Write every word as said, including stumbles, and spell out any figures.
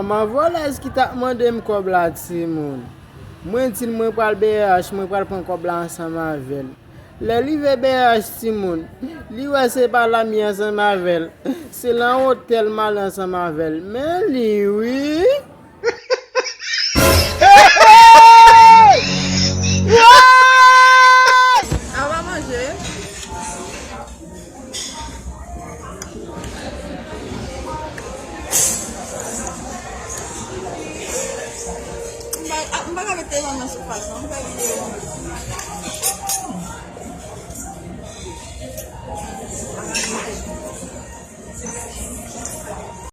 Manman vòlèz ki t ap mande m kòb la, timoun. Mwen di l mwen pral B H, mwen pral pran kòb la ansanm avè l. Lè l rive B H, timoun, li wè se pa la m ye ansanm avè l. Se lan otèl m ale ansanm avè l. Men li wi. Awa manje. M pa, m pa ka met telefòn nan sou fas non, m fè videyo.